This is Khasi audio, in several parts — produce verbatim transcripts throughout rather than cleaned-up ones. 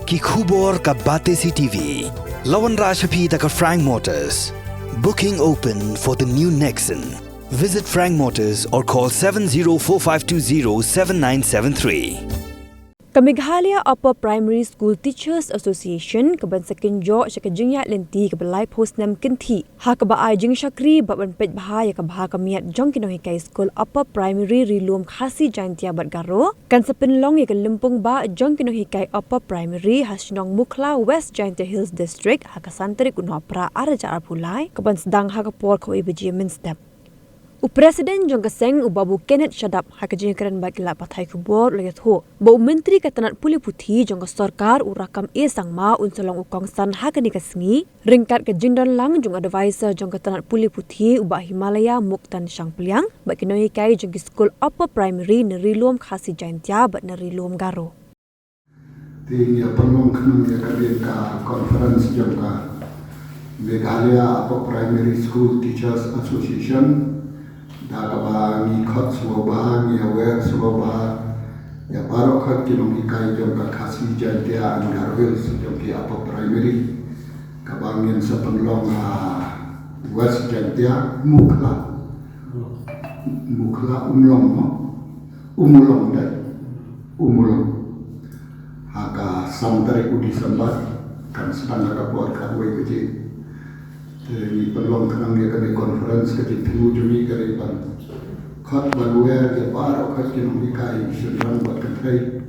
Ki khubor ka Batesi T V. La wanrah sha phi da ka Frank Motors. Booking open for the new Nexon. Visit Frank Motors or call seven zero four five two zero seven nine seven three. Ka Meghalaya Upper Primary School Teachers Association ka ban sa kynjoh sha ka jingïaid lynti kaba laiphew snem kynthih ha kaba ai jingshakri bad ban peit bha ïa ka bha ka miat jong ki nonghikai skul Upper Primary Ri Lum Khasi Jaintia bad Garo, kan sa pynlong ïa ka lympung bah jong ki nonghikai Upper Primary ha shnong Mukhla, West Jaintia Hills District ha ka san tarik u Nohprah ar hajar arphew lai, ka ban sdang ha ka por khatwei baje mynstep. U President jong ka seng, u Babu Kenneth Shadap, ha ka jingkren bad ki lad pathai khubor, u la ïathuh ba u Myntri ka tnat pule puthi jong ka sorkar, u Rakkam A Sangma, un sa long u kongsan ha kane ka sngi ryngkat ka jingdon lang jong u advisor jong ka tnat pule puthi, u Bah Himalaya Muktan Shangpliang, bad ki nonghikai jong ki skul Upper Primary na Ri Lum Khasi Jaintia bad na Ri Lum Garo. Te ngi ïa pynlong khnang ïa kane ka conference jong ka Meghalaya Upper Primary School Teachers Association, da kaba ngi khot sngewbha bha, ngi aware sngewbha bha ïa baroh khoit ki nonghikai jong ka Khasi Jaintia and Garo Hills jong ki Upper Primary, kaba ngin sa pynlong ha West Jaintia, Mukhla. Mukhla, Umlong, no? Umlong, dei. Umlong. Ha ka san tarik u December, kan sdang ha ka por khatwei baje. Te ngi pynlong khnang ïa kane conference, ka jingthmu jong ngi ka dei ban khot ban wer ïa baroh khoit ki nonghikai shynrang bad kynthei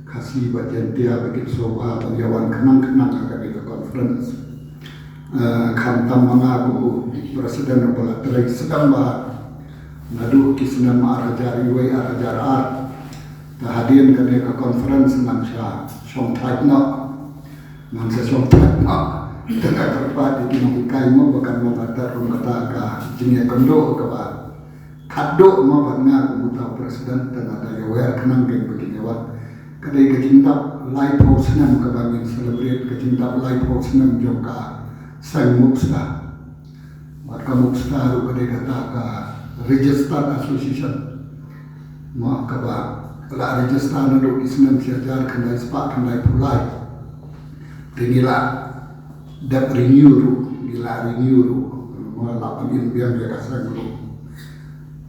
Khasi bad Jaintia ba kin sngewbha ban ïa wan khnang khnang ha kane ka conference. Eh, khamtam ma nga kum u president uba la trei sdang bha naduh ki snem ar hajar wei, ar hajar ar. Te hadien kane ka conference ngan sa shong thait noh. Ngan sa shong thait noh. Te nga kyrpad ïa ki nonghikai mo ba kan long kata kum kata ka jingïakynduh kaba khatduh mo bad nga kum uta u president, te nga da ïa wer khnang kein ba kin ïa wan. Ka dei ka jingdap laiphew snem kaba ngin celebrate ka jingdap laiphew snem jong ka seng Muksta. Bad ka Muksta ruh ka dei kata ka registered association. Mo kaba la register naduh ki snem shi hajar khyndai spah khyndaiphew lai. Te ngi la dep renew ruh, ngi la renew ruh. Mo la pynbiang ïa ka seng ruh.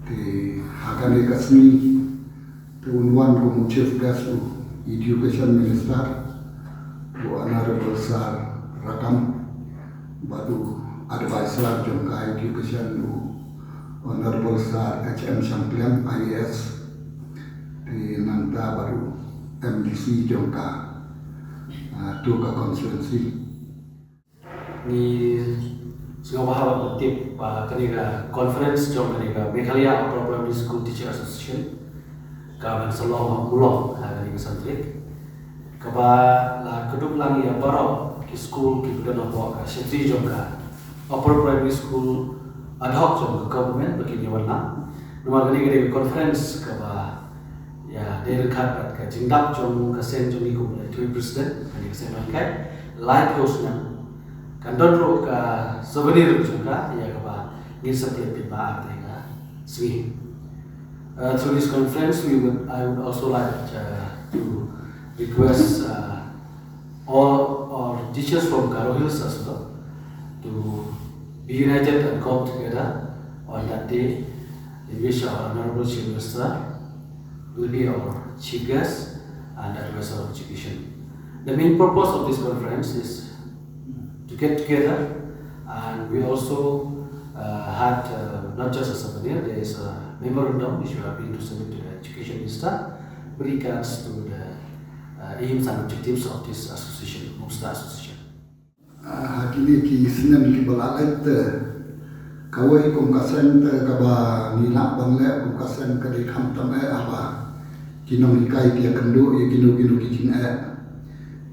Te ha kane ka sngi te un wan kum u chief guest u Education Minister, u Honorable Sir Rakkam, bad u advisor jong ka Education u Honorable Sir H M Shangpliang, I A S, te nangta bad u M D C jong ka, ah, to ka constituency. Ngi sngewbha bad tip ba kane ka conference jong kane ka Meghalaya Upper Primary School Teacher Association ka ban sa long ha Umlong ha kane ka san tarik, kaba la kdup lang ïa baroh ki skul kiba don hapoh ka shatri jong ka Upper Primary School ad hoc jong ka government ba kin ïa wan lang. Namar kane ka dei ka conference kaba ïa dei ryngkat bad ka jingdap jong ka seng jong ngi kum u president kane ka seng nonghikai laiphew snem. Kan don ruh ka souvenir jong ka ïa kaba ngin sa pynleit pynbha ha kane ka sngi. Uh, through this conference, we would, I would also like, uh, to request, uh, all our teachers from Garo Hills as well to be united and come together on that day in which our Honorable Chief Minister will be our chief guest and advisor of education. The main purpose of this conference is to get together, and we also, uh, had, uh, not just a souvenir, there is a memorandum which we are going to submit to the education minister with regards to the, uh, aims and objectives of this association, Muksta Association. Ah, ha kine ki snem kiba la leit te, kawei kum ka seng te kaba ngi lah ban leh kum ka seng ka dei khamtam eh haba ki nonghikai ki ïakynduh ïa kino kino ki jingeh.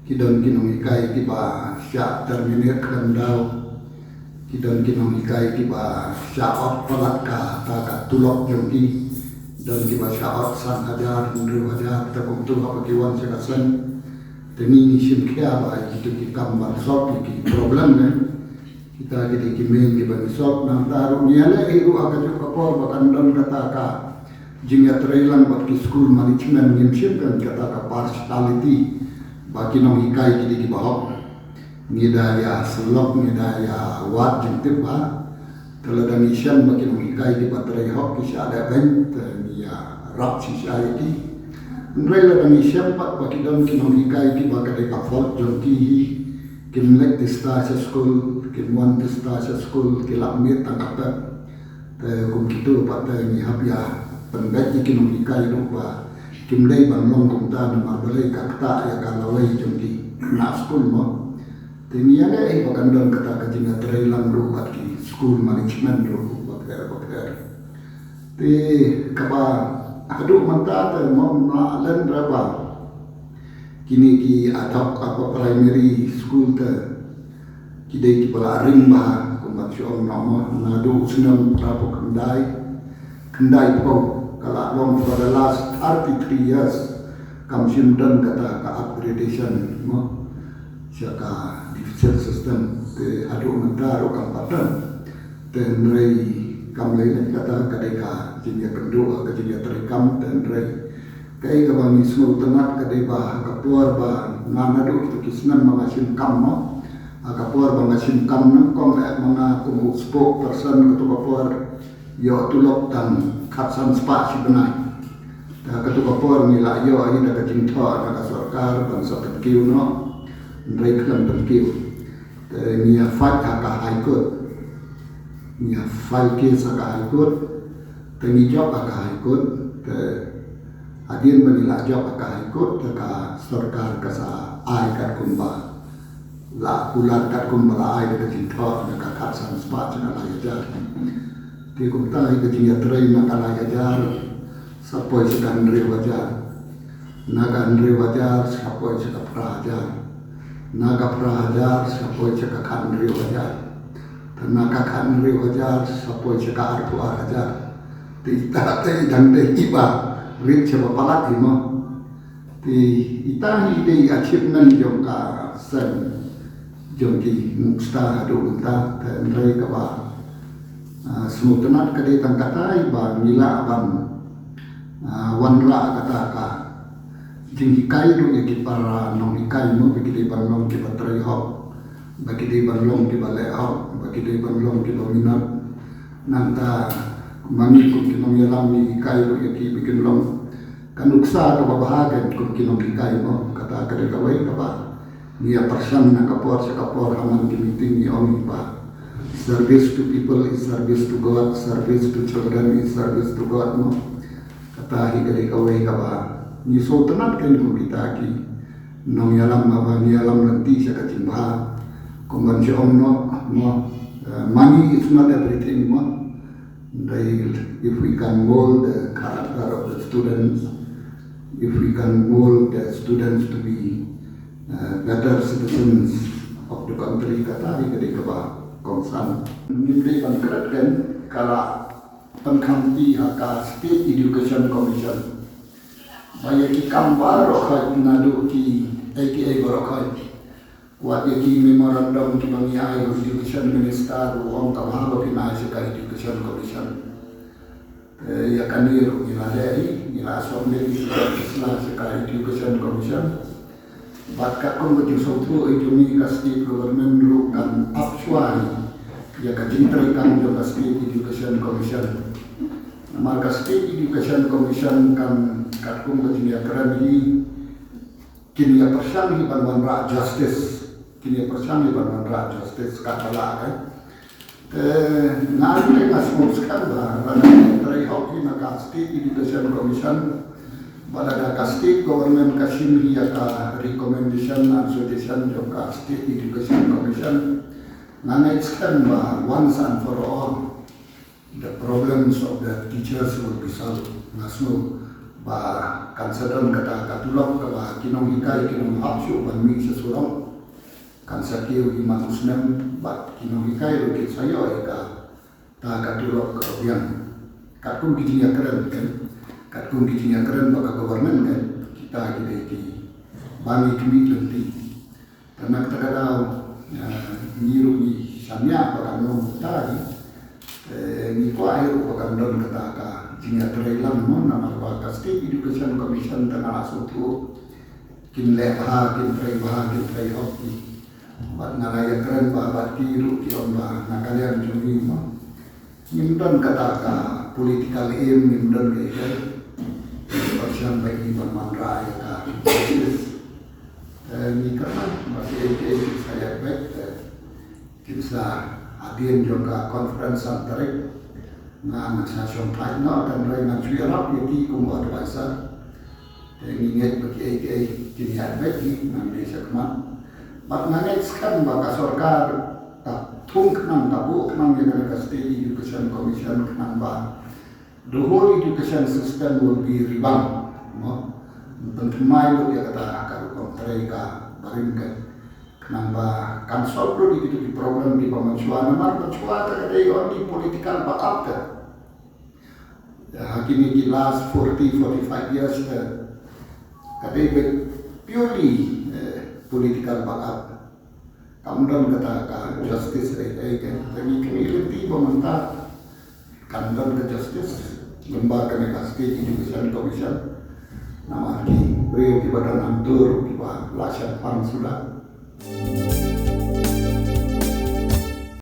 Ki don ki nonghikai kiba shah terminate khlem daw. Ki don ki nonghikai kiba shah ot palat kata ka tulop jong ki. Don kiba shah ot san hajar, hynriew hajar, te kumtu haba ki wan sha ka seng. Te ngi ngi shim khia ba ïa kito ki kam ban solve ïa ki problem ne. Kita ki dei ki main kiba ngi solve. Nangta ruh ngi ïaleh hi ruh ha kajuh ka por ba kan don kata ka jingïatreilang bad ki school management, ngim shim kan kata ka partiality. Ba ki nonghikai ki dei kiba hok. Ngi da ïa syllok, ngi da ïa wad jingtip ba, te lada ngi shem ba ki nonghikai kiba trei hok ki shah leh beiñ, te ngi ïarap shisha ïa ki. Hynrei lada ngi shem pat ba ki don ki nonghikai kiba ka dei ka fault jong ki hi, kim leit tista sha skul, kim wan tista sha skul, ki lap miet tang ka pep, te kum kito pat te ngi hap ïa pynbeit ïa ki nonghikai ruh ba kim dei ban long kumta, namar balei ka ktah ïa ka lawei jong ki khynnah skul mo. Te ngi ïaleh hi ba kan don kata ka jingïatreilang ruh bad ki school management ruh bapher bapher. Te kaba haduh mynta te mo, ym lah lehse ba kine ki ad hoc upper primary school te ki dei kiba la ring bha, kumba shu ong noh mo, naduh u snem phra phew khyndai, khyndai phew, ka la long for the last thirty-three years kam shym don kata ka upgradation mo sha ka deficit system. Te haduh mynta ruh kam pat don. Te hynrei kam lei lei, kata ka dei ka jingïakynduh, ka jingïatreikam. Te hynrei kaei kaba ngi sngewtynnat ka dei ba ha ka por ba nga, naduh kito ki snem ba nga shim kam mo, ha ka por ba nga shim kam nyngkong eh ma nga kum u spokesperson, kato ka por ïoh tulop tang khatsan spah shi bnai. Te ha kato ka por ngi la ïoh hi da ka jingthoh na ka sorkar ban sa pynkiew noh, hynrei khlem pynkiew. Te ngi ïa fight ha ka High Court, ngi ïa file case ha ka High Court. Te ngi jop ha ka High Court. Te hadien ba ngi la jop ha ka High Court, te ka sorkar ka sa ai katkum ba la kular, katkum ba la ai da ka jingthoh na ka khatsan spah sha ka lai hajar. Te kumta hi ka jingïatrei na ka lai hajar sa poi sha ka hynriew hajar, na ka hynriew hajar sa poi sha ka phra hajar, na ka phra hajar sa poi sha ka khathynriew hajar, te na ka khathynriew hajar sa poi sha ka arphew ar hajar. Te ita te i dang dei iba rit sha ba palat hi mo. Te ita hi dei achievement jong ka seng jong ki Muksta haduh mynta. Te hynrei kaba, ah, sngewtynnat ka dei tang kata, i ba ngi lah ban, ah, wanrah kata ka jinghikai ruh ïa ki para nonghikai mo, ba ki dei ban long kiba trei hok, ba ki dei ban long kiba leh hok, ba ki dei ban long kiba minot. Nangta ma ngi kum ki nongïalam ngi hikai ruh ïa ki ba kin long ka nuksa kaba bha kein kum ki nonghikai mo. Kata ka dei kawei kaba ngi ïa pyrshang na ka por sha ka por, ha man ki meeting ngi ong hi ba service to people is service to God, service to children is service to God mo. Kata hi ka dei kawei kaba ngi sngewtynnat kein kum kita ki nongïalam, haba ngi ïalam lynti sha ka jingbha. Kumban shu ong noh mo, eh, money is not everything mo. They, if we can mold the character of the students, if we can mold the students to be, uh, better citizens of the country, kata hi ka dei kaba kongsan. Ngim dei ban klet kein, ka la pynkhamti ha ka State Education Commission ba ïa ki kam baroh khoit, naduh kiei kiei baroh khoit, wat ïa ki memorandum kiba ngi ai ha u Education Minister, u ong ka bha ba phin ai sha ka Education Commission. Te ïa kane ruh ngi la leh hi, ngi la submit ïa ka shisha sha ka Education Commission. Bad katkum ka jingsngewthuh jong ngi, ka State Government ruh kan ap shuwa ïa ka jingtreikam jong ka State Education Commission. Namar ka State Education Commission kan, katkum ka jingïakren hi, kin ïa pyrshang hi ban wanrah justice, kin ïa pyrshang hi ban wanrah justice katba lah kein. Te nga ruh nga sngewskhem ba lada trei hok hi na ka State Education Commission, ba lada ka State Government ka shim hi ïa ka recommendation and suggestion jong ka State Education Commission, nga ngeit skhem ba once and for all the problems of the teachers will be solved. Nga sngew ba kan sa don kata ka tulop kaba ki nonghikai kin ym hap shuh ban mih sha surok. Kan sa kiew hi man u snem bad ki nonghikai ruh kin sa ïoh ïa kata ka tulop kaba biang. Katkum ki jingïakren kein, katkum ki jingïakren bad ka government kein, kita ki dei kiba ngi khmih lynti. Te na kata ka daw, eh, ngi ruh ngi shaniah ba kan long kumta hi. Te ngi kwah hi ruh ba kan don kata ka jingïatreilang mo, namar ba ka State Education Commission te nga la sngewthuh kin leh bha, kin trei bha, kin trei hok ki. Bad nga la ïakren bha bad ki ruh, ki ong ba na ka liang jong ngi mo, ngim don kata ka political aim, ngim don kaei kaei. Ba shem ba ngi ban wanrah ïa ka justice. Te ngi kyrmen ba kiei kiei ki sa ïaid beit, te kin sa, hadien jong ka conference san tarik, nga ngan sa shong thait noh, hynrei ngan shu ïarap ïa ki kum advisor. Te ngi ngeit ba kiei kiei kin ïaid beit, ngi ngan leit shakhmat. Bad nga ngeit skhem ba ka sorkar ka thung khnang, ka buh khnang ïa kane ka State Education Commission khnang ba the whole education system will be revamped, no? Pynthymmai lut ïa kata ka rukom trei kaba rim ka, khnang ba kan solve lut ïa kito ki problem kiba mynshuwa, namar mynshuwa te ka dei only political backup te. Ha kine ki last forty, forty-five years te ka dei beit purely, eh, political backup. Kam don kata ka justice ei ei, kan, te ngi kynmaw lynti ba mynta kam don ka justice lyngba kane ka State Education Commission. Namar ki briew kiba don hangto ruh kiba la shemphang suda.